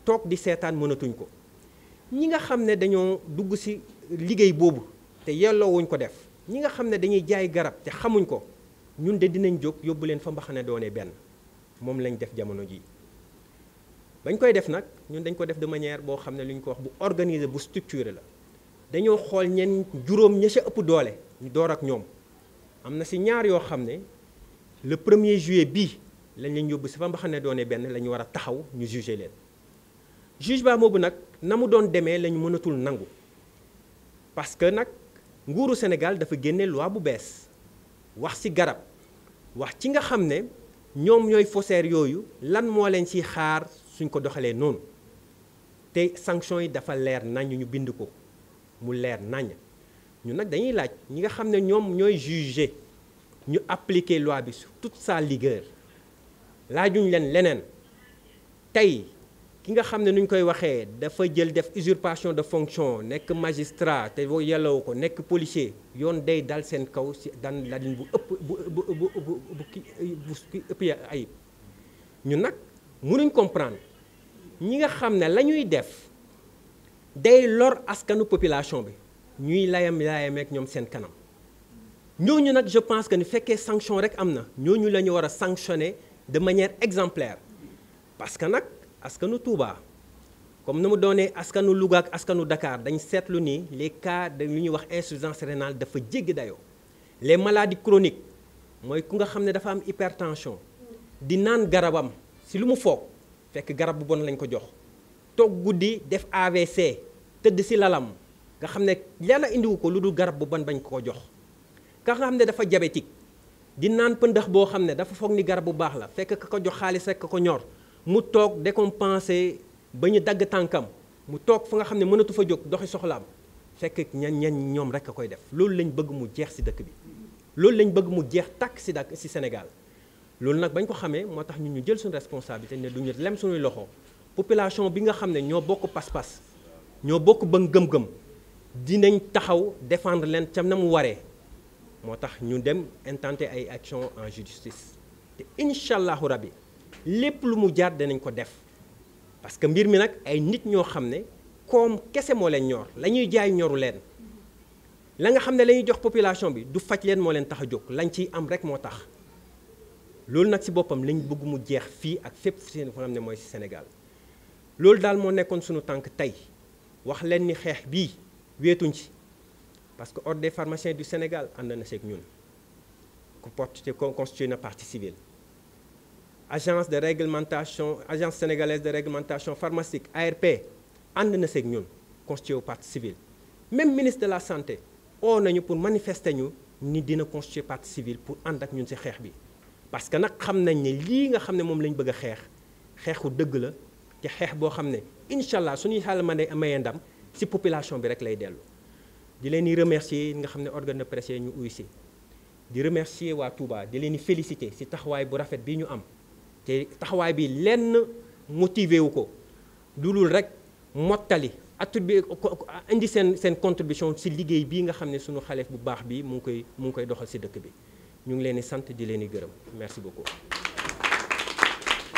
toog di seetaan mënatuñ ko ñi nga xam ne dañoo dugg ci liggéey boobu te yelloowuñ ko def ñi nga xam ne dañuy jaay garab te xamuñ ko ñun de dinañ jóg yóbbu leen fa mbaxane doonee benn moom lañ def jamono jii bañ koy def nag ñun dañ ko def de manière boo xam ne lu ñu ko wax bu organisé bu structuré la dañoo xool ñenn juróom ña ca ëpp doole ñu door ak ñoom am na ci ñaar yoo xam ne le 1er juillet bii lañ leen yóbbu ci fa mbaxane doonee benn la ñu war a taxaw ñu juger leen jugement boobu nag na mu doon demee la ñu mënatul nangu parce que nag nguuru Sénégal dafa génne loi bu bees wax ci garab wax ci nga xam ne ñoom ñooy faussaires yooyu lan moo leen ciy xaar suñ ko doxalee noonu te sanctions yi dafa leer nañ ñu bind ko mu leer nañ ñu nag dañuy laaj ñi nga xam ne ñoom ñooy juger ñu appliquer loi bi sur toute sa rigueur laajuñ leen leneen tey ki nga xam ne nuñ koy waxee dafa jël def usurpation de fonction nekk magistrat te yelloo ko nekk policier yoon day dal seen kaw ci dan ladin bu ëpp ayib ñun nag mënuñ comprendre ñi nga xam ne la ñuy def day lor askanu population bi ñuy layameek ñoom seen kanam ñooñu nag je pense que ni fekkee sanction rek am na ñooñu la ñu war a sanctionner de manière exemplaire parce que nag askanu Touba comme ni mu doonee askanu Louga ak askanu Dakar dañ seetlu ni les cas de lu ñuy wax insuffisance rénale dafa jéggi dayoo les maladies chroniques mooy ku nga xam ne dafa am hypertension di naan garabam ci lu mu foog fekk garab bu bon lañ ko jox toog guddi def AVC tëdd ci lalam nga xam ne yàlla indiwu ko lu dul garab bu bon bañ ko jox ka nga xam ne dafa diabétique di naan pëndax boo xam ne dafa foog ni garab bu baax la fekk ka ko jox xaalis rek ka ko ñor mu toog décompensé ba ñu dagg tànkam mu toog fa nga xam ne mënatu fa jóg doxi soxlaam fekk ñan ñoom rek a koy def loolu lañ bëgg mu jeex ci dëkk bi loolu lañ bëgg mu jeex tàkk ci Sénégal loolu nag bañ ko xamee moo tax ñun ñu jël suñu responsabilité ne duñu lem suñuy loxo population bi nga xam ne ñoo bokk pas-pas ñoo bokk ba gëm-gëm dinañ taxaw défendre leen ca na mu waree moo tax ñu dem intenter ay action en justice te incha allahu rabbi lépp lu mu jaar danañ ko def parce que mbir mi nag ay nit ñoo xam ne koom kese moo leen ñor la ñuy jaay ñoru leen la nga xam ne la ñuy jox population bi du faj leen moo leen tax a jóg lañ ciy am rek moo tax loolu nag ci boppam lañ bëgg mu jeex fii ak fépp fi nga xam ne mooy ci Sénégal loolu daal moo nekkoon suñu tànk tey wax leen ni xeex bii wéetuñ ci parce que ordre des pharmaciens du Sénégal ànd na seeg ñun ko constitué na partie civile agence de réglementation agence sénégalaise de réglementation pharmaceutique ARP ànd na seeg ñun constitué wu partie civile même ministre de la santé oo nañu pour manifester ñu ni dina constitué partie civile pour ànd ak ñun ci xeex bi parce que nag xam nañ ne lii nga xam ne moom lañ bëgg a xeexu dëgg la te xeex boo xam ne incha allah suñuy xaaral mayee ndam ci population bi rek lay dellu di leen di remercier nga xam ne organe de presse ñu uy si di remercier waa Touba di leen di féliciter ci taxawaay bu rafet bi ñu am te taxawaay bi lenn motivé wu ko dulul rek mottali attribué indi seen contribution ci liggéey bii nga xam ne suñu xale bu baax bi mu ngi koy doxal ci dëkk bi ñu ngi leen di sant di leen di gërëm merci beaucoup